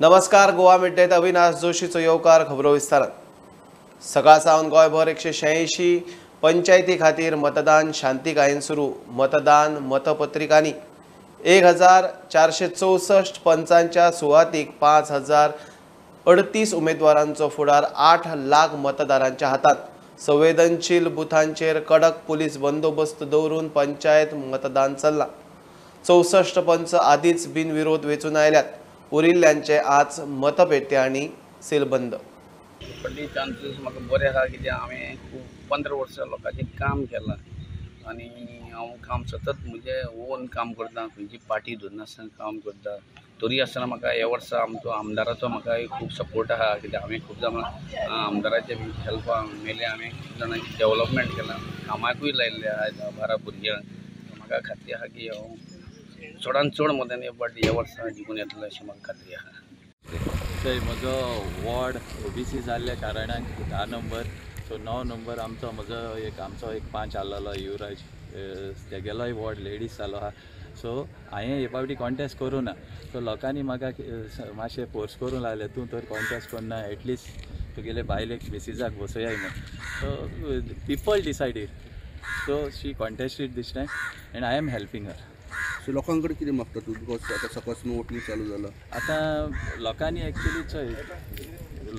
नमस्कार, गोवा मिड अविनाश जोशीचो येवकार. खबरो विस्तारान. सकाळ सावन गोंयभर 186 पंचायती खातीर मतदान शांतिकायेन सुरू. मतदान मतपत्रिकांनी 1464 पंचांच्या सुवातीक 5038 उमेदवारांचो फुडार 8 लाख मतदारांच्या हातात. संवेदनशील बुथांचेर कडक पुलीस बंदोबस्त दवरून पंचायत मतदान चल्लां. 64 पंच आदींच बिनविरोध वेंचून आयल्यात. उरिल्ल्यांचे आज मतपेटी आनी सीलबंद. पडली चान्सीस म्हाका बरें आसा, कित्याक हांवें खूब 15 वर्सां लोकांचें काम केलां आनी हांव काम सतत म्हजें ओन काम करता, खंयची पार्टी धरनासतना काम करता. तरी आसतना म्हाका ह्या वर्सा आमचो आमदाराचो म्हाका खूब सपोर्ट आसा, कित्याक हांवें खूब जाणां आमदाराचे हेल्पान मेले हांवें खूब जाणांची डेवलपमेंट केलां, कामाकूय लायिल्ले आहा 10-12 भुरग्यांक. म्हाका खात्री आसा की हांव चडान चड मतांनी ह्या फावटी ह्या वर्सा जिखून येतलो अशें म्हाका खात्री आसा. थंय म्हजो वॉर्ड ओबीसी जाल्ल्या कारणान 10 नंबर, सो 9 नंबर आमचो म्हजो एक आमचो एक 5 आसलेलो युवराज, तेगेलोय वॉर्ड लेडीज जालो आहा. सो हांवें हे फावटी कॉन्टेस्ट करूं ना, सो लोकांनी म्हाका मातशें फोर्स करूंक लागले, तूं तर कॉन्टेस्ट करना, एटलिस्ट तुगेले बायलेक मिसिजाक बसयाय म्हूण. So people decided, so she contested this time and I am helping her. So लोकां कडेन कितें मागता तूं, because आतां सकाळसून वोटींग चालू जालां? आतां लोकांनी एक्चुली चोय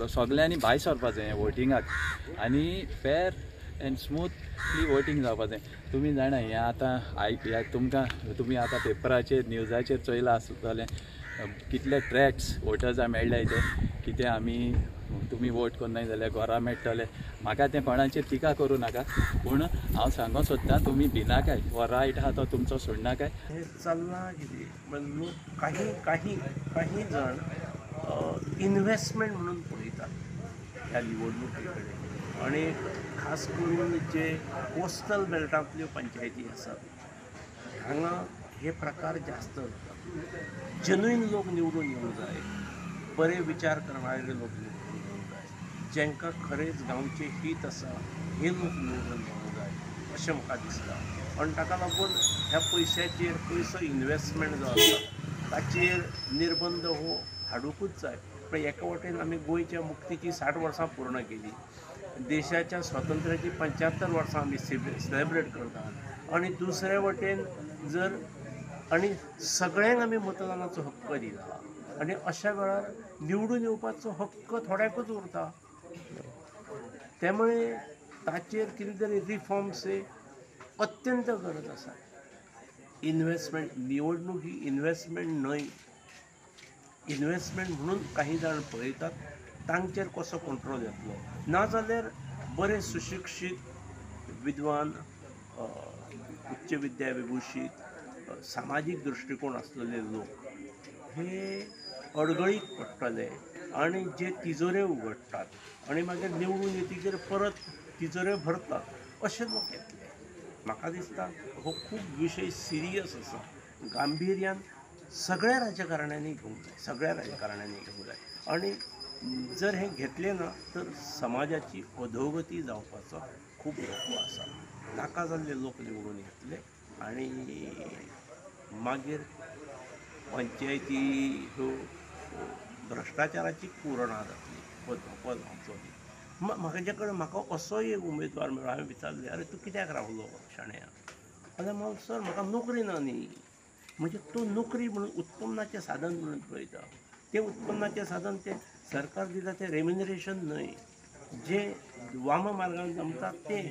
सगल्यांनी भायर सरपा जाय वोटिंगाक आनी फेर एंड स्मूथली वोटींग जावपा जाय. तुमी जाणा हें आतां ह्या तुमकां तुमी आतां पेपराचेर न्यूजाचेर चोयलां आसतलें कितले ट्रॅक्स वोटर्सां मेळ्ळे ते, कितें आमी तुमी वोट करनाय जाल्यार घरा मेळटले. म्हाका तें कोणाचेर टिका करूं नाका, पूण हांव सांगूंक सोदतां तुमी भिनाकाय, हो रायट आहा तो तुमचो सोडनाकाय. हें चल्लां कितें म्हणजे लोक काही काही काही जाण इन्वेस्टमेंट म्हणून पळयतात ह्या निवडणुके कडेन, आनी खास करून जे कोस्टल बेल्टांतल्यो पंचायती आसात हांगा हे प्रकार जास्त जातात. जेन्युइन लोक निवडून येवंक जाय, बरे विचार करणारे लोक निवडून येवंक जाय, जांकां खरेंच गांवचें हीत आसा हे लोक निवडून येवंक जाय अशें म्हाका दिसता. आनी ताका लागून ह्या पयशाचेर पयसो इन्वेस्टमेंट जो आसा ताचेर निर्बंध हो हाडुंकूच जाय. पण एका वटेन आमी गोंयच्या मुक्तीची 60 वर्सां पूर्ण केली, देशाच्या स्वातंत्र्याची 75 वर्सां आमी सेलिब्रेट करता, आनी दुसरे वटेन जर आनी सगळ्यांक आमी मतदानाचो हक्क दिला आनी अशा वेळार निवडून येवपाचो हक्क थोड्याकूच उरता. त्यामुळे ताचेर कितें तरी रिफॉर्म्स हे अत्यंत गरज आसा. इन्वेस्टमेंट, निवडणूक ही इन्वेस्टमेंट न्हय, इन्वेस्टमेंट म्हणून काही जाण पळयतात, तांचेर कसो कंट्रोल येतलो. नाजाल्यार बरे सुशिक्षीत विद्वान, उच्च विद्या विभूषित, सामाजीक दृश्टिकोण आसलेले लोक हे अडगळीक पडटले आनी जे तिजोरे उगडटात आनी मागीर निवडून येतकीर परत तिजोरे भरतात अशे लोक येतले. म्हाका दिसता हो खूब विशय सिरियस आसा, गांभिर्यान सगळ्या राजकारण्यांनी घेवंक जाय, सगळ्या राजकारण्यांनी घेवंक जाय. आनी जर हें घेतलें ना तर समाजाची अधोगती जावपाचो खूब धोको आसा. नाका जाल्ले लोक निवडून येतले आनी मागीर पंचायती ह्यो भ्रश्टाचाराची कुरणां जातली, हो धोको जावचो न्ही. म्हाजे कडेन म्हाका असोय एक उमेदवार मेळ्ळो, हांवें विचारलें, अरे तूं कित्याक रावलो शाण्या? जाल्यार म्हणलो, सर म्हाका नोकरी ना न्ही. म्हणजे तो नोकरी म्हणून उत्पन्नाचें साधन म्हणून पळयता. तें उत्पन्नाचें साधन तें सरकार दिता तें रेम्युनरेशन न्हय, जें वाम मार्गान जमता तें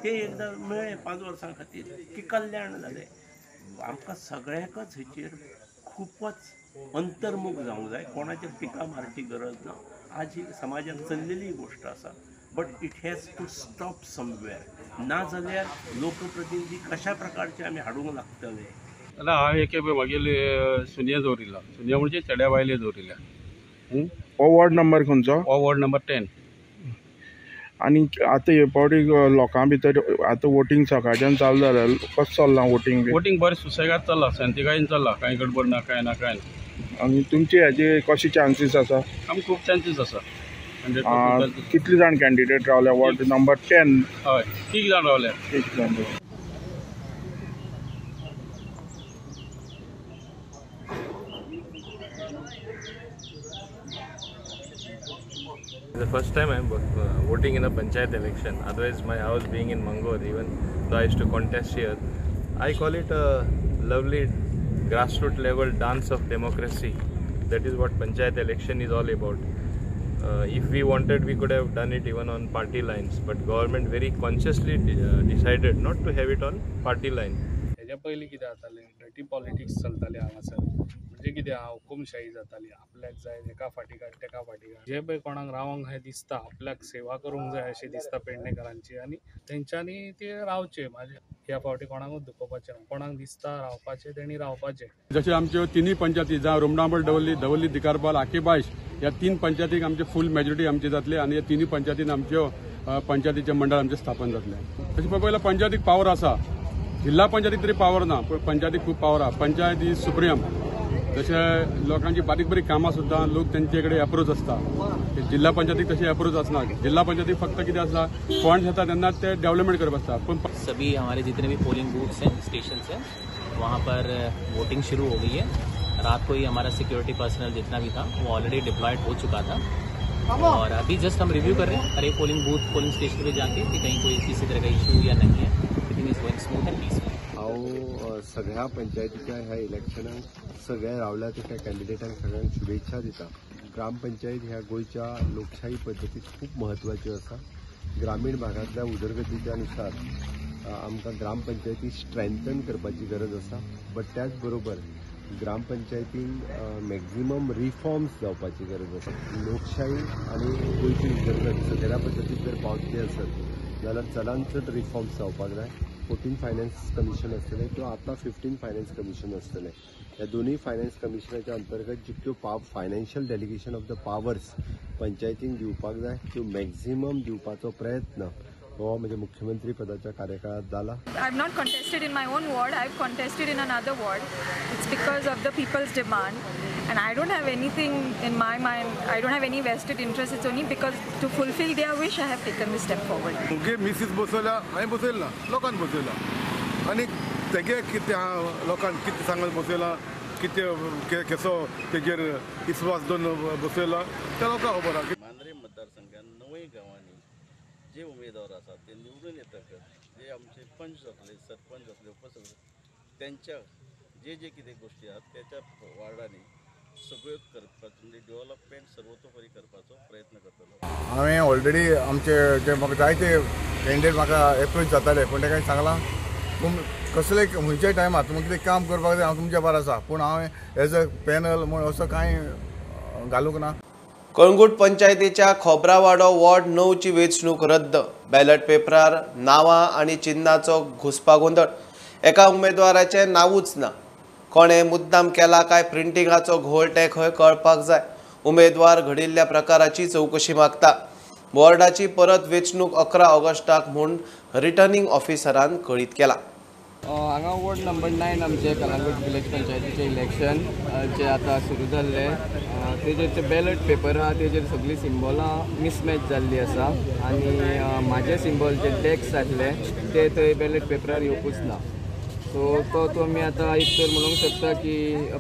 तें एकदां मेळ्ळें 5 वर्सां खातीर की कल्याण जालें. आमकां सगळ्यांकच हेचेर खूबच अंतर्मुख जावंक जाय, कोणाचेर टिका मारची गरज ना. आज ही समाजान चल्लेली गोश्ट आसा, but it has to stop somewhere. ना जाल्यार लोकप्रतिनिधी कशा प्रकारचे आमी हाडूंक लागतले. जाल्यार हांवें एके मागीर सुनये दवरिल्ला, सुनये म्हणजे चेड्या बायले दवरिल्ल्या. हो वॉर्ड नंबर खंयचो? हो वॉर्ड नंबर 10. आनी आतां हे फावटी लोकां भितर आतां वोटींग सकाळच्यान चालू जालें, कशें चल्लां वोटींग? वोटींग बरें सुसेगाद चल्लां, शांतिकायेन चल्लां, कांय गडबड ना, कांय ना, कांय ना. आनी तुमचे हेजे कशे चान्सीस आसा? आमकां खूब चान्सीस आसा. 100%. कितले जाण कॅन्डिडेट रावल्या वॉर्ड नंबर 10? हय, 3 जाण रावल्या. 3 जाण. The first time I am voting in a panchayat election. Otherwise, my house being in Mangor, even though I used to contest here, I call it a lovely grassroots level dance of democracy. That is what panchayat election is all about. If we wanted, we could have done it even on party lines, but government very consciously decided not to have it on party line. हेज्या पयलीं कितें जातालें, dirty politics चलताले हांगासर. म्हणजे कितें आहा, हुकुमशाही जाताली, आपल्याक जाय हेका फाटी काड तेका फाटी काड. जे पळय कोणाक रावंक जाय दिसता, आपल्याक सेवा करूंक जाय अशें दिसता पेडणेकारांची, आनी तेंच्यांनी ते रावचे. म्हाजे ह्या फावटी कोणाकूच दुखोवपाचें ना, कोणाक दिसता रावपाचें तेणी रावपाचें. जशें आमच्यो तिनूय पंचायती जावं रुमडामळ, दवर्ली, दवर्ली दिकारपाल, आकेबायश ह्या 3 पंचायतीक आमची फूल मेजॉरिटी आमची जातली आनी ह्या तिनूय पंचायतीन आमच्यो पंचायतीचें मंडळ आमचें स्थापन जातलें. तशें पळोवपाक गेल्यार पंचायतीक पावर आसा, जिल्हा पंचायतीक तरी पावर ना, पूण पंचायतीक खूब पावर आसा. Panchayat is supreme. तशें लोकांची बारीक बारीक कामां सुद्दां लोक तेंचे कडेन एप्रोच आसता. जिल्हा पंचायतीक तशें एप्रोच आसना. जिल्हा पंचायतीक फक्त कितें आसता, फंड्स येता तेन्ना ते डेव्हलपमेंट करप आसता. पूण सभी हमारे जितने भी पोलिंग बूथ्स हैं, स्टेशन हैं, वहाँ पर वोटिंग शुरू हो गई है. रात को ही हमारा सिक्योरिटी पर्सनल जितना भी था वो ऑलरेडी डिप्लॉयड हो चुका था और अभी जस्ट हम रिव्यू कर रहे हैं हर एक polling booth, polling station pay जाके कि कहीं कोई किसी तरह का इशू या नहीं है. Everything is going smooth and peaceful. हांव सगळ्या पंचायतीच्या ह्या इलेक्शनाक सगळ्या रावल्या त्या कॅन्डिडेटांक सगळ्यांक शुभेच्छा दिता. ग्रामपंचायत ह्या गोंयच्या लोकशाही पद्दतीत खूब म्हत्वाच्यो आसा. ग्रामीण भागांतल्या उदरगतीच्या नुसार आमकां ग्रामपंचायती स्ट्रेंथन करपाची गरज आसा, बट त्याच बरोबर ग्रामपंचायतीन मॅक्झिमम रिफॉर्म्स जावपाची गरज आसा. लोकशाही आनी गोंयची उदरगत सगळ्या पद्दतीत जर पावतली आसत जाल्यार चडांत चड रिफॉर्म्स जावपाक जाय. 14 फायनान्स कमिशन आसतलें किंवा आतां 15 फायनान्स कमिशन आसतलें. ह्या दोनूय फायनान्स कमिशनाच्या अंतर्गत जितक्यो financial delegation of the powers पंचायतींक दिवपाक जाय त्यो मॅक्झिमम दिवपाचो प्रयत्न हो म्हणजे मुख्यमंत्री पदाच्या कार्यकाळात जाला. I have not contested in my own ward, I have contested in another ward. It's because of the people's demand and I don't have anything in my mind, I don't have any vested interest. It's only because to fulfil their wish I have taken this step forward. मुगे मिसीस बसयला, हांवें बसयला ना, लोकांक बसयला आनी तेगे कितें लोकांक कितें सांगून बसयला, कितें कसो तेजेर विस्वास दवरून बसयला तें लोकांक खबर आसा. मांद्रे मतदारसंघात 9 गांवांनी जे उमेदवार आसात ते निवडून येतकच जे आमचे पंच जातले, सरपंच जातले, उपसरपंच, त्यांच्या जे जे कितें गोश्टी आसात त्याच्या वार्डांनी सगळ्यो करपाचो, म्हणजे डेव्हलपमेंट सर्वतोपरी करपाचो प्रयत्न करतलो. हांवें ऑलरेडी आमचे जे म्हाका जायते कॅन्डिडेट म्हाका एप्रोच जाताले, पूण ताका सांगलां तुम कसले खंयच्याय टायमार तुमकां कितें काम करपाक जाय हांव तुमच्या बार आसा, पूण हांवें एज अ पॅनल म्हूण असो कांय घालूंक ना. कळंगूट पंचायतीच्या खोबरावाडो वॉर्ड 9 ची वेंचणूक रद्द. बॅलट पेपरार नांवां आनी चिन्नाचो घुस्पागोंदळ. एका उमेदवाराचें नांवूच ना. कोणें मुद्दाम केला काय प्रिंटिंगाचो घोळ तें खंय कळपाक जाय. उमेदवार घडिल्ल्या प्रकाराची चवकशी मागता. वॉर्डाची परत वेंचणूक 11 ऑगस्टाक म्हूण रिटर्निंग ऑफिसरान कळीत केला. हांगा वॉर्ड नंबर 9 आमचे कलंगूट विलेज पंचायतीचें इलेक्शन जे आतां सुरू जाल्लें तेजेर जे बॅलट पेपर आहा तेजेर सगळीं सिम्बॉलां मिसमॅच जाल्लीं आसा आनी म्हाजे सिम्बॉल जे डॅक्स आसले ते थंय बॅलट पेपरार येवपूच ना. सो तो तुमी आतां एक तर म्हणूंक शकता की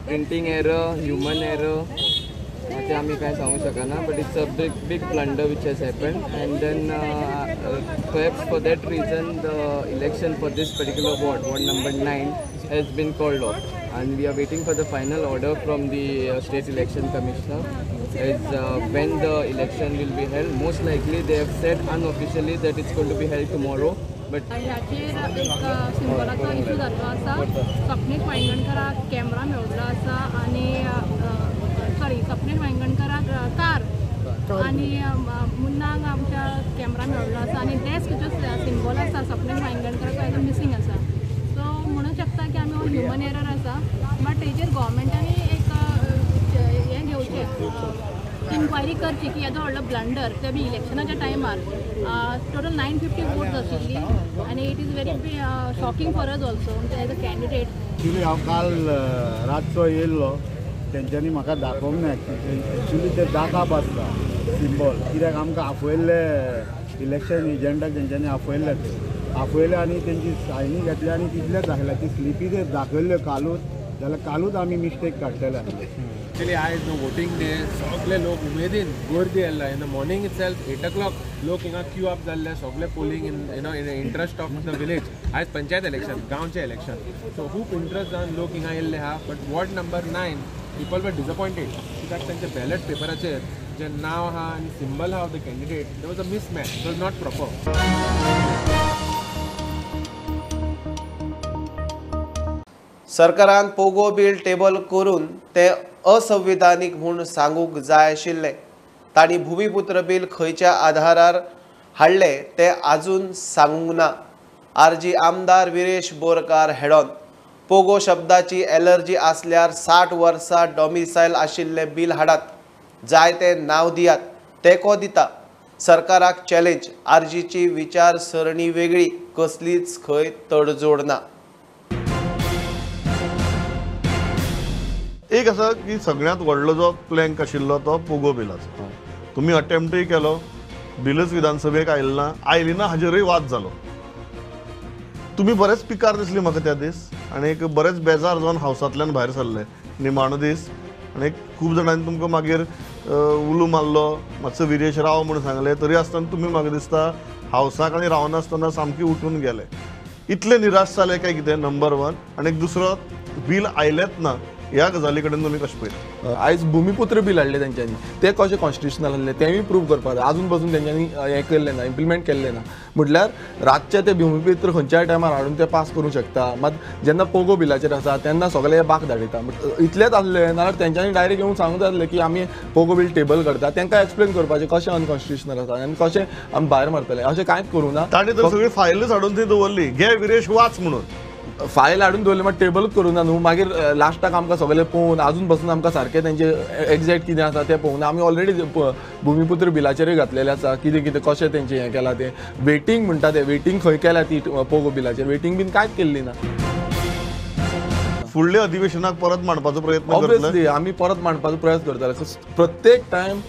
प्रिंटींग एरर, ह्युमन एरर, ते आमी कांय सांगूंक शकना, but it's a big big blunder which has happened and then perhaps for that reason the election for this particular ward, ward number 9, has been called off and we are waiting for the final order from the state election commissioner as when the election will be held. Most likely they have said unofficially that it's going to be held tomorrow. But हाचेर एक सिम्बॉलाचो issue जाल्लो आसा. Swapnesh वायंगणकराक camera मेळिल्लो आसा आनी sorry Swapnesh वायंगणकराक car आनी मुन्नाक आमच्या camera मेळिल्लो आसा आनी डेस्क जो सिम्बॉल आसा स्वप्नेश वायंगणकराचो मिसींग आसा. सो म्हणूंक शकता की आमी हो ह्युमन एरर आसा, बट तेजेर गोवोरमेंटांनी एक हें घेवचें, इन्क्वायरी करची की येदो व्हडलो ब्लंडर ते बी इलेक्शनाच्या टायमार टोटल 950 वोट्स आशिल्ली आनी it is very shocking for us also as a candidate. Actually हांव काल रातचो येयल्लो, तेंच्यांनी म्हाका दाखोवंक ना. एक्चुली ते दाखप आसता सिम्बॉल, कित्याक आमकां आपयल्ले इलेक्शन एजंटाक तेंच्यांनी आपयल्ले, ते आपयले आनी तेंची सायनी घेतली आनी तितलेच दाखयल्या. ती स्लिपी ते दाखयल्ल्यो कालूच, जाल्यार कालूच आमी मिस्टेक काडटले आसले. एक्चुअली आयज न्हू वोटींग डे, सगळे लोक उमेदीन गर्दी आयला. In the morning itself 8 o'clock लोक हिंगा क्यू अप जाल्ले, सगळे polling in you know in interest of the village. आयज पंचायत इलेक्शन, गांवचें इलेक्शन, सो खूब इंट्रस्ट जावन लोक हिंगा येयल्ले आहा. But ward number 9 people were disappointed कित्याक तांच्या बॅलट पेपराचेर जे नांव आहा आनी सिंबल आहा of the candidate, there was a mismatch, it was not proper. सरकारान पोगो बील टेबल करून ते असंविधानीक म्हूण सांगूंक जाय आशिल्लें. तांणी भुमिपुत्र बील खंयच्या आधारार हाडलें तें आजून सांगूंक ना. आरजी आमदार विरेश बोरकार हेडॉन पोगो शब्दाची एलर्जी आसल्यार 60 वर्सां डॉमिसायल आशिल्लें बील हाडात, जाय तें नांव दियात, तेंको दिता. सरकाराक चॅलेंज. आरजीची विचारसरणी वेगळी, कसलीच खंय तडजोड ना. एक आसा की सगळ्यांत व्हडलो जो प्लँक आशिल्लो तो पोगो बिलाचो. तुमी अटेम्प्टूय केलो, बिलच विधानसभेक आयलें ना, आयली ना हाजेरूय वाद जालो. तुमी बरेच पिकार दिसली म्हाका त्या दीस आनी एक बरेच बेजार जावन हावसांतल्यान भायर सरले निमाणो दीस. आनी खूब जाणांनी तुमकां मागीर उलो मारलो, मातसो विरेश राव म्हूण सांगलें, तरी आसतना तुमी म्हाका दिसता हावसाक आनी रावनासतना सामकी उठून गेले. इतले निराश जाले काय कितें, नंबर 1. आनी दुसरो, बील आयलेंच ना ह्या गजाली कडेन तुमी कशें पळयता? आयज भुमिपुत्र बील हाडलें तेंच्यांनी, तें कशें कॉन्स्टिट्युशनल आहलें तेंय प्रूव करपाक जाय. आजून पासून तेंच्यांनी हें केल्लें ना, इम्प्लिमेंट केल्लें ना. म्हटल्यार रातचें तें भुमिपुत्र खंयच्याय टायमार हाडून तें पास करूंक शकता. मात जेन्ना पोगो बिलाचेर आसा तेन्ना सगळे बाक धाडयता. इतलेंच आसलें नाल्यार तेंच्यांनी डायरेक्ट येवन सांगूंक जाय आसलें की आमी पोगो बील टेबल करता, तेंकां एक्सप्लेन करपाचें कशें अनकॉन्स्टिट्युशनल आसा आनी कशें आमी भायर मारतले, अशें कांयच करूं ना. ताणें तर सगळी फायलच हाडून थंय दवरली, घे विरेश वाच म्हणून. फायल हाडून दवरली मात टेबलूच करूं ना न्हू. मागीर लास्टाक आमकां सगळें पळोवन आजून पासून आमकां सारकें तेंचें एग्जॅक्ट कितें आसा तें पळोवंक ना. आमी ऑलरेडी भुमिपुत्र बिलाचेरूय घातलेलें आसा, कितें कितें कशें तेंचें हें केलां तें. वेटींग म्हणटा तें, वेटींग खंय केल्या ती पोगो बिलाचेर, वेटींग बीन कांयच केल्ली ना. फुडल्या अधिवेशनाक परत मांडपाचो प्रयत्न करतले? ऑब्वियसली आमी परत मांडपाचो प्रयत्न करतले. प्रत्येक टायम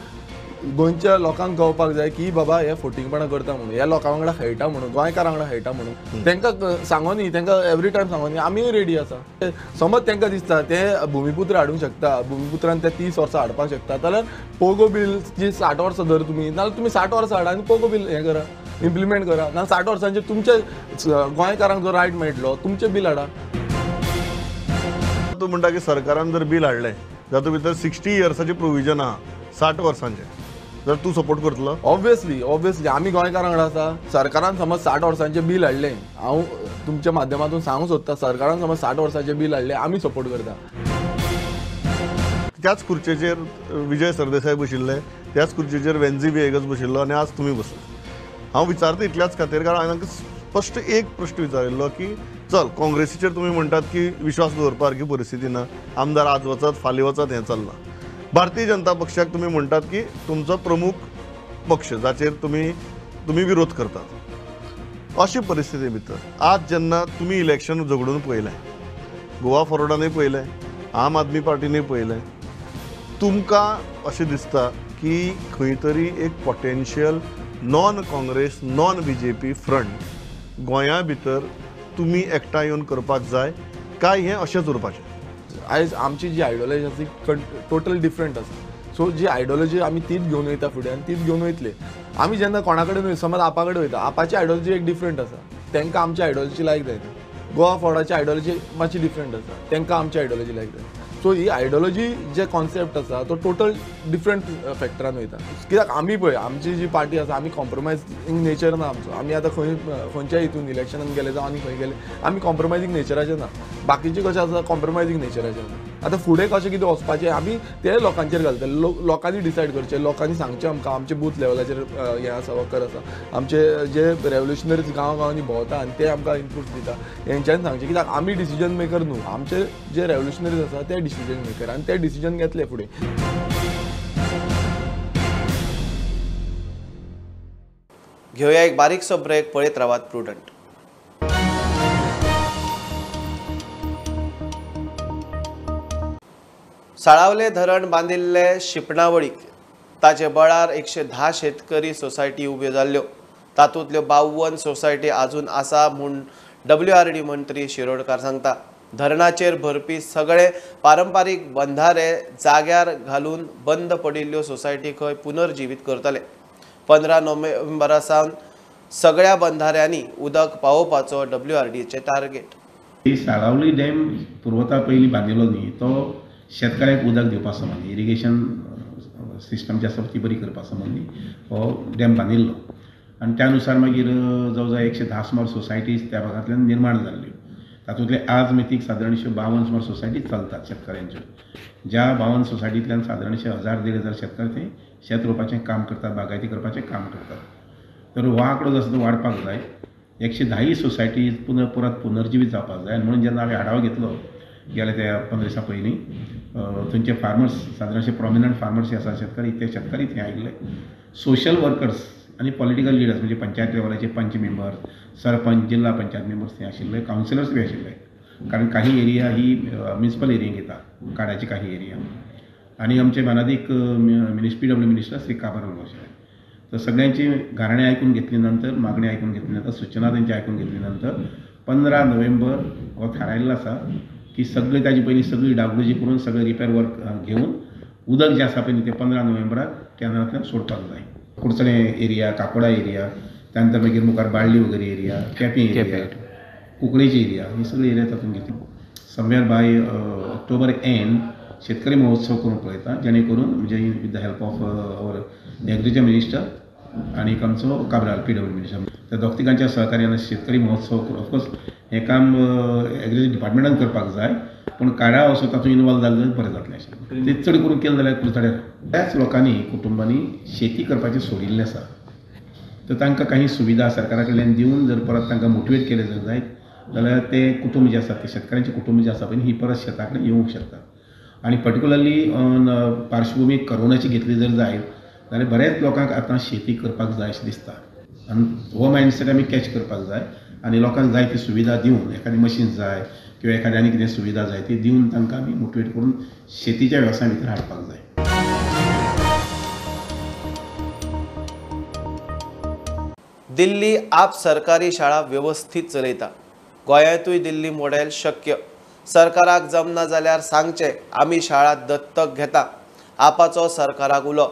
गोंयच्या लोकांक कळपाक जाय की बाबा हे फोटिंगपणां करता म्हणून, ह्या लोकां वांगडा खेळटा म्हणून, गोंयकारां वांगडा खेळटा म्हणून. तांकां सांगो न्ही, तांकां एवरी टायम सांगो न्ही आमीय रेडी आसा. समज तांकां दिसता ते भुमिपुत्र हाडूंक शकता, भुमिपुत्रान ते 30 वर्सां हाडपाक शकता, जाल्यार पोगो बील जी 60 वर्सां धर तुमी, नाल्यार तुमी 60 वर्सां हाडा आनी पोगो बील हें करा, इम्प्लिमेंट करा. नाल्यार 60 वर्सांचेर तुमच्या गोंयकारांक जो रायट मेळटलो तुमचें बील हाडा. तूं म्हणटा की सरकारान जर बील हाडलें जातूंत भितर 60 इयर्साचें प्रोविजन आहा, 60 वर्सांचें, जर तूं सपोर्ट करतलो? ऑब्वियसली ऑब्वियसली आमी गोंयकारां वांगडा आसा. सरकारान समज 60 वर्सांचें बील हाडलें, हांव तुमच्या माध्यमांतून सांगूंक सोदता, सरकारान समज 60 वर्सांचें बील हाडलें आमी सपोर्ट करता. त्याच खुर्चेचेर विजय सरदेसाय बशिल्ले, त्याच खुर्चेचेर वेन्झी व्हिएगस बशिल्लो आनी आज तुमी बसले. हांव विचारता इतल्याच खातीर कारण हांवें तांकां स्पश्ट एक प्रश्न विचारिल्लो की चल काँग्रेसीचेर तुमी म्हणटात की विश्वास दवरपा सारकी परिस्थिती ना, आमदार आज वचत फाल्यां वचत हें चल्लां. भारतीय जनता पक्षाक तुमी म्हणटात की तुमचो प्रमुख पक्ष जाचेर तुमी विरोध करतात. अशी परिस्थिती भितर आज जेन्ना तुमी इलेक्शन झगडून पळयलें, गोवा फॉरवर्डानूय पळयलें, आम आदमी पार्टीनूय पळयलें, तुमकां अशें दिसता की खंय तरी एक potential non Congress non BJP front गोंया भितर तुमी एकठांय येवन करपाक जाय काय हें अशेंच उरपाचें? आयज आमची जी आयडियोलॉजी आसा ती टोटल डिफरंट आसा. सो जी आयडियोलॉजी आमी तीच घेवन वयता फुडें आनी तीच घेवन वयतले. आमी जेन्ना कोणा कडेन वयता, समज आपा कडेन वयता, आपाची आयडियोलॉजी एक डिफरंट आसा, तांकां आमची आयडियोलॉजी लायक जायना. गोवा फॉरवर्डाची आयडियोलॉजी मातशी डिफरंट आसा, तांकां आमची आयडियोलॉजी लायक जायना. सो ही आयडियोलॉजी जे कॉन्सेप्ट आसा तो टोटल डिफरंट फॅक्टरान वयता. कित्याक आमी पळय आमची जी पार्टी आसा आमी कॉम्प्रोमायजींग नेचर ना आमचो. आमी आतां खंय खंयच्या हितून इलेक्शनान गेले जावं आनी खंय गेले आमी कॉम्प्रोमायजींग नेचराचे ना. बाकीचे कशें आसा कॉम्प्रोमायजींग नेचराचे आसा. आतां फुडें कशें कितें वचपाचें आमी ते लोकांचेर घालतले, लोकांनी डिसायड करचें, लोकांनी सांगचें आमकां आमचे बूथ लेवलाचेर हें आसा वर्कर आसा, आमचे जे रेवोल्युशनरीज गांव गांवांनी भोंवता आनी ते आमकां इनपूट दिता, हेंच्यांनी सांगचें. कित्याक आमी डिसिजन मेकर न्हू, आमचे जे रेवोल्युशनरीज आसा ते डिसिजन मेकर आनी ते डिसिजन घेतले फुडें. घेवया एक बारीकसो ब्रेक, पळयत रावात प्रुडंट. साळावले धरण बांदिल्ले शिपणावळीक ताचे बळार 110 शेतकरी सोसायटी उब्यो जाल्ल्यो, तातूंतल्यो 52 सोसायटी आजून आसा म्हूण WRD मंत्री शिरोडकार सांगता. धरणाचेर भरपी सगळे पारंपारीक बंधारे जाग्यार घालून बंद पडिल्ल्यो सोसायटी खंय पुनर्जिवीत करतले. 15 नोव्हेंबरा सावन सगळ्या बंधाऱ्यांनी उदक पावोवपाचो डब्ल्यूआरडीचे टार्गेट. साळावली डॅम पुर्वता पयलीं बांदिल्लो न्ही, तो शेतकाऱ्यांक उदक दिवपा संबंदी, इरिगेशन सिस्टम जी आसा ती बरी करपा संबंदी हो डॅम बांदिल्लो आनी त्या नुसार मागीर जवळ जवळ 110 सुमार सोसायटीज त्या भागांतल्यान निर्माण जाल्ल्यो. तातूंतले आज मेतीक सादारणशे 52 सुमार सोसायटीज चलतात शेतकाऱ्यांच्यो, ज्या 52 सोसायटींतल्यान सादारणशे 1000-1500 शेतकार ते शेत रोवपाचें काम करतात, बागायती करपाचें काम करतात. तर हो आंकडो जो आसा तो वाडपाक जाय. 110 सोसायटीज परत पुनर्जिवीत जावपाक जाय. आनी म्हणून जेन्ना हांवें आढावो घेतलो गेल्या त्या 15 दिसां पयलीं, थंयचे फार्मर्स सादारणशे प्रोमिनंट फार्मर्स जे आसा शेतकारी, ते शेतकारी थंय आयिल्ले, सोशल वर्कर्स आनी पॉलिटिकल लिडर्स म्हणजे पंचायत लेवलाचे पंच मेंबर, सरपंच, जिल्हा पंचायत मेंबर्स थंय आशिल्ले, कावन्सिलर्स बी आशिल्ले. कारण काही एरिया ही म्युनिसिपल एरियेक येता, काडाची काही एरिया, आनी आमचे मानादीक पीडब्ल्यू मिनिस्टर श्री काबार आशिल्ले. तर सगळ्यांची गाराणें आयकून घेतली नंतर, मागणी आयकून घेतली नंतर, सुचना तेंची आयकून घेतली नंतर 15 नोव्हेंबर हो थारायल्लो आसा की सगळे ताजे पयलीं सगळी डागडुजी करून सगळें रिपेर वर्क घेवन उदक जें आसा पळय ते 15 नोव्हेंबराक कॅनलांतल्यान सोडपाक जाय. कुडचणे एरिया, काकोडा एरिया, त्यानंतर मागीर मुखार बाळ्ळी वगैरे एरिया, केपें एरिया, कुंकळेची एरिया, ही सगळी एरिया तातूंत घेतली. समवेर बाय ऑक्टोबर एंड शेतकरी महोत्सव करूंक पळयता, जेणे करून म्हणजे with the help of our agriculture minister आनी आमचो काब्राल पीडब्ल्यू मिनिस्टर, त्या दोग तिगांच्या सहकार्यान शेतकरी महोत्सव. ऑफकोर्स हें काम एग्रीकल्चर डिपार्टमेंटान करपाक जाय, पूण काडा असो तातूंत इनवॉल्व जाल्लें बरें जातलें अशें. तें चड करून केलें जाल्यार कुडचड्यार बऱ्याच लोकांनी, कुटुंबांनी शेती करपाचें सोडिल्लें आसा, तर तांकां काही सुविधा सरकारा कडल्यान दिवन जर परत तांकां मोटिवेट केलें जर जायत जाल्यार ते कुटुंब जे आसा, ते शेतकारांचें कुटुंब जें आसा पळय ही परत शेता कडेन येवंक शकता. आनी पर्टिकुलरली ऑन पार्श्वभुमी करोनाची घेतली जर जायत जाल्यार बऱ्याच लोकांक आतां शेती करपाक जाय अशें दिसता आनी हो मायंडसेट आमी कॅच करपाक जाय आनी लोकांक जाय ती सुविधा दिवन, एखादी मशीन जाय किंवा एखादी आनी कितें सुविधा जाय ती दिवन तांकां आमी मोटिवेट करून शेतीच्या वेवसाया भितर हाडपाक जाय. दिल्ली आप सरकारी शाळा वेवस्थीत चलयता, गोंयांतूय दिल्ली मॉडेल शक्य. सरकाराक जमना जाल्यार सांगचें आमी शाळा दत्तक घेता, आपाचो सरकाराक उलो.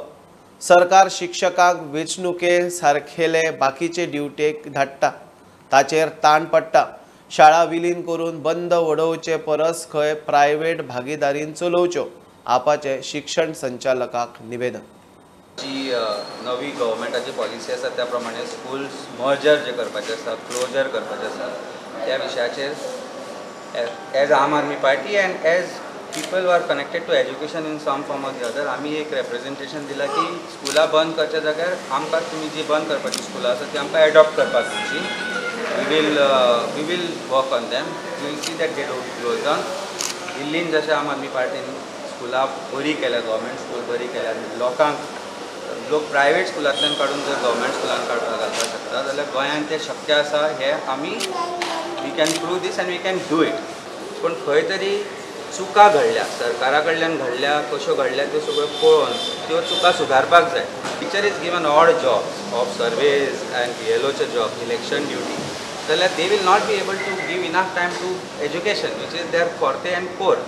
सरकार शिक्षकांक वेंचणुके सारखेले बाकीचे ड्युटेक धाडटा, ताचेर ताण पडटा. शाळा विलीन करून बंद वडोवचे परस खंय प्रायव्हेट भागीदारीन चलोवच्यो, आपाचे शिक्षण संचालकाक निवेदन. जी नवी गव्हर्मेंटाची पॉलिसी आसा त्या प्रमाणे स्कूल्स मर्जर जे करपाचे आसा, क्लोजर करपाचे आसा, त्या विशयाचेर as Aam Aadmi Party and as people are connected to education in some form or the other आमी एक रेप्रेजेंटेशन दिलां की स्कुलां बंद करच्या जाग्यार आमकां तुमी जी बंद करपाची स्कुलां आसा ती आमकां एडॉप्ट करपाक दिवची. We will work on them, we will see that they don't close down. दिल्लीन जशें आम आदमी पार्टीन स्कुलां बरी केल्या, गव्हर्मेंट स्कूल बरी केल्या, लोकांक लोक प्रायवेट स्कुलांतल्यान काडून जर गव्हर्मेंट स्कुलान घालपाक शकता जाल्यार गोंयांत तें शक्य आसा. हें आमी we can prove this and we can do it. पूण खंय तरी चुका घडल्या, सरकारा कडल्यान घडल्या, कश्यो घडल्या त्यो सगळ्यो पळोवन त्यो चुका सुदारपाक जाय. Teacher is given odd jobs of surveys and बीएलओचे job, election duty, जाल्यार they will not be able to give enough time to education which is their forte and core.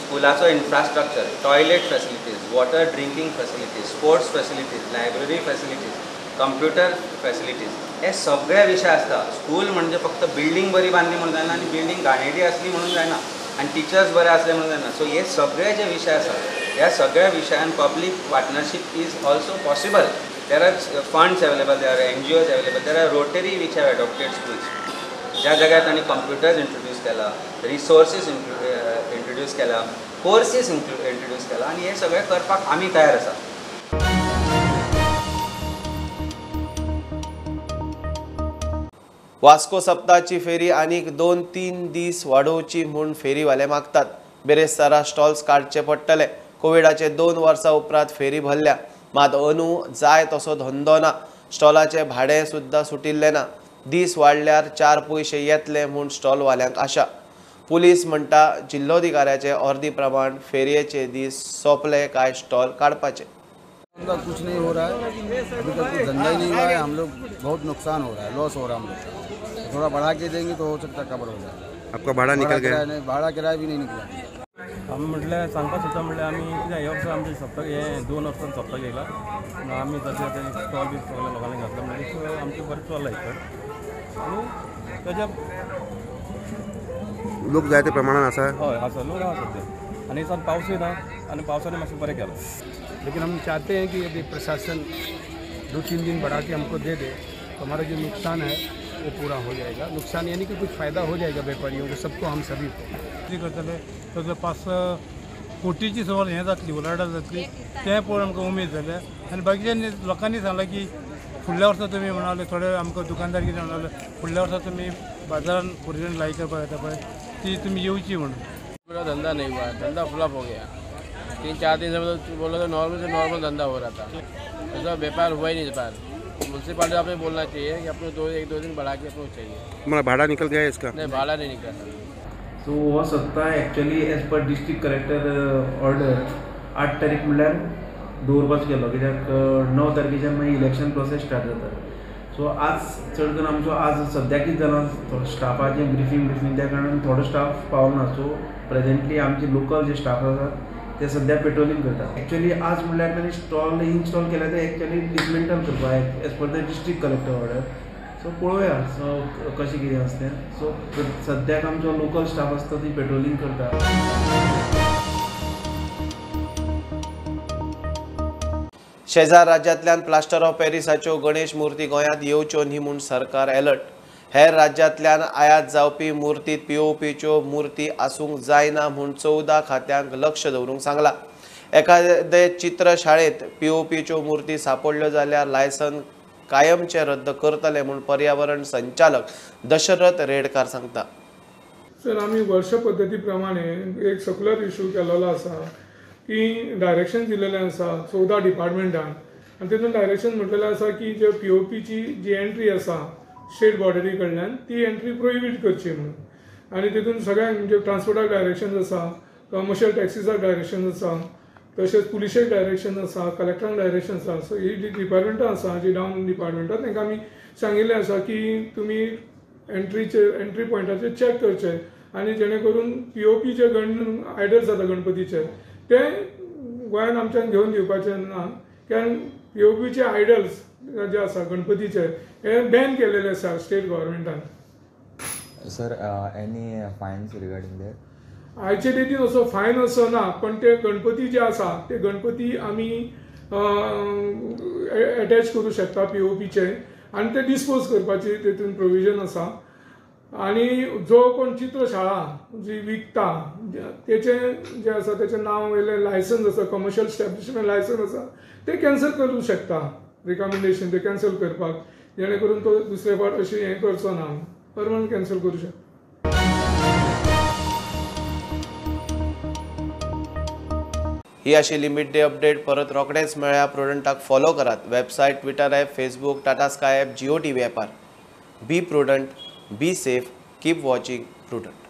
स्कुलाचो infrastructure, toilet facilities, water drinking facilities, sports facilities, library facilities, computer facilities, हे सगळे विशय आसता. School म्हणजे फक्त building बरी बांदली म्हणून जायना आनी बिल्डींग घाणेरडी आसली म्हणून जायना आनी टिचर्स बरे आसले म्हणून जायना. सो हे सगळे जे विशय आसा ह्या सगळ्या विशयान public partnership is also possible. There are funds available, there are NGOs available, there are Rotary which have adopted schools. ज्या जाग्यार तांणी कंप्युटर्स इंट्रोड्यूस केला, रिसोर्सीस इंट्रोड्यूस केला, कोर्सीस इंट्रोड्यूस केला आनी हे सगळें करपाक आमी तयार आसा. वास्को सप्ताची फेरी आनीक 2-3 दीस वाडोवची म्हूण फेरीवाले मागतात. बेरेस्तारा स्टॉल्स काडचे पडटले. कोविडाचे 2 वर्सां उपरांत फेरी भरल्या, मात अंदू जाय तसो धंदो ना. स्टॉलाचे भाडें सुद्दां सुटिल्लें ना. दीस वाडल्यार 4 पयशे येतले म्हूण स्टॉलवाल्यांक आशा. पुलीस म्हणटा जिल्होधिकाऱ्याचे अर्दी प्रमाण फेरयेचे दीस सोंपले काय स्टॉल काडपाचे. कुछ नहीं हो रहा है, अभी तक कुछ धंधा ही नहीं हुआ है. हम लोग बहुत नुकसान हो रहा है, लॉस हो रहा है हम लोग. थोड़ा बढ़ा के देंगे तो हो सकता है कवर हो जाए. आपका भाडा निकल गया? नहीं, भाड़ा किराया भी नहीं निकला। आमी म्हटल्यार सांगपाक सोदता म्हटल्यार आमी कित्याक हे वर्सा आमचें सप्तक हें 2 वर्सां सप्तक येयला पूण आमी तशें तें स्टॉल बी सगळ्या लोकांनी घातला म्हणटकीर आमचें बरें चल्लां इकड आनी तेज्या लोक जाय ते प्रमाणान आसा। हय आसा, लोक आसा सद्या आनी हे पावसूय ना आनी पावसाने मातशें बरें केलां। लेकिन हम चाहते हैं कि यदि प्रशासन 2-3 दिन बढ़ा के हमको दे दे तो हमारा जो नुकसान है वो पूरा हो जाएगा। नुकसान यानी कि कुछ फ़ायदा हो जाएगा व्यापारियों को, सबको, हम सभी को। करतले सगळे 5-6 कोटीची सुमार हें जातली, उलाढाल जातली, तें पळोवन आमकां उमेद जाल्या। आनी बाकीच्या लोकांनी सांगलां की फुडल्या वर्सा तुमी म्हणाले, थोडे आमकां दुकानदार कितें म्हणाले, फुडल्या वर्सा तुमी बाजारान पुर्जन लाय करपाक येता पळय ती तुमी येवची म्हणून। पूरा धंधा नहीं हुआ, धंधा फ्लॉप हो गया। 3-4 दिन से बोला तो नॉर्मल से नॉर्मल धंधा हो रहा था, ऐसा व्यापार हुआ ही नहीं। व्यापार म्यूनसिपालिटी आपने बोलना चाहिए कि अपने 1-2 दिन बढ़ा के अपने चाहिए। तुम्हारा भाड़ा निकल गया है इसका? नहीं, भाड़ा नहीं निकला। सो हो सत्ता actually as per district collector order 8 तारीख म्हणल्यार दवरपाचो केलो, कित्याक 9 तारखेच्यान मागीर इलेक्शन प्रोसेस स्टार्ट जाता। सो आज चड करून आमचो आज सद्याक कितें जालां, स्टाफाचें ब्रिफींग त्या कारणान थोडो स्टाफ पावना। सो प्रेजेंटली आमचे लोकल जे स्टाफ आसा ते सद्या पेट्रोलिंग करता। एक्चुअली आज म्हणल्यार तांणी स्टॉल इन्स्टॉल केल्या ते एक्चुअली डिसमेंटल करपाक as per the district collector order. So पळोवया सो कशें कितें आसा तें। सो सद्याक आमचो लोकल स्टाफ आसता ती पेट्रोलिंग करता। शेजार राज्यांतल्यान प्लास्टर ऑफ पॅरिसाच्यो गणेश मूर्ती गोंयांत येवच्यो न्ही म्हूण सरकार अलर्ट। हेर राज्यांतल्यान आयात जावपी मूर्तीत पीओपीच्यो मूर्ती आसूंक जायना म्हूण 14 खात्यांक लक्ष दवरूंक सांगलां। एखादे चित्रशाळेंत पीओपीच्यो मूर्ती सापडल्यो जाल्यार लायसन कायमचें रद्द करतले म्हूण पर्यावरण संचालक दशरथ रेडकार सांगता। सर, आमी वर्ष पद्दती प्रमाणे एक सर्क्युलर इशू केलेलो आसा की डायरेक्शन दिलेलें आसा 14 डिपार्टमेंटान आनी तितून डायरेक्शन म्हटलेलें आसा की जे पीओपीची जी एंट्री आसा स्टेट बॉर्डरी कडल्यान ती एंट्री प्रोहिबीट करची म्हणून। आनी तितून सगळ्यांक म्हणजे ट्रान्सपोर्टाक डायरेक्शन आसा, कमर्शियल टॅक्सीसाक डायरेक्शन आसा, तशेंच पुलिशेक डायरेक्शन आसा, कलेक्टरांक डायरेक्शन आसा। सो ही जी डिपार्टमेंटां आसा, जी डावन डिपार्टमेंटां, तांकां आमी सांगिल्लें आसा की तुमी एंट्री पॉयंटाचेर चॅक करचे आनी जेणे करून पीओपीचे गण आयडल्स जाता गणपतीचे ते गोंयांत आमच्यान घेवन दिवपाचें ना, कारण पीओपीचे आयडल्स जे आसा गणपतीचे हे बॅन केलेले आसा state गव्हर्मेंटान। Sir, any fines regarding that? आयचे डेटीन असो फायन असो ना, पण ते गणपती जे आसा ते गणपती आमी एटॅच करूं शकता पीओपीचे आनी ते डिस्पोज करपाची तेतून प्रोविजन आसा। आनी जो कोण चित्रशाळा जी विकता तेचें जें आसा तेचें नांव वयलें लायसन्स आसा, कमर्शियल स्टॅब्लिशमेंट लायसन्स आसा, तें कॅन्सल करूं शकता, रिकमेंडेशन तें कॅन्सल करपाक, जेणे करून तो दुसरे फावट अशें हें करचो ना, परमनंट कॅन्सल करूं शकता। ही आशिल्ली मिड डे अपडेट। परत रोखडेच मेळया। प्रुडंटाक फॉलो करात website, Twitter app, Facebook, Tata Sky app, Jio TV ॲपार। Be prudent, be safe, keep watching Prudent.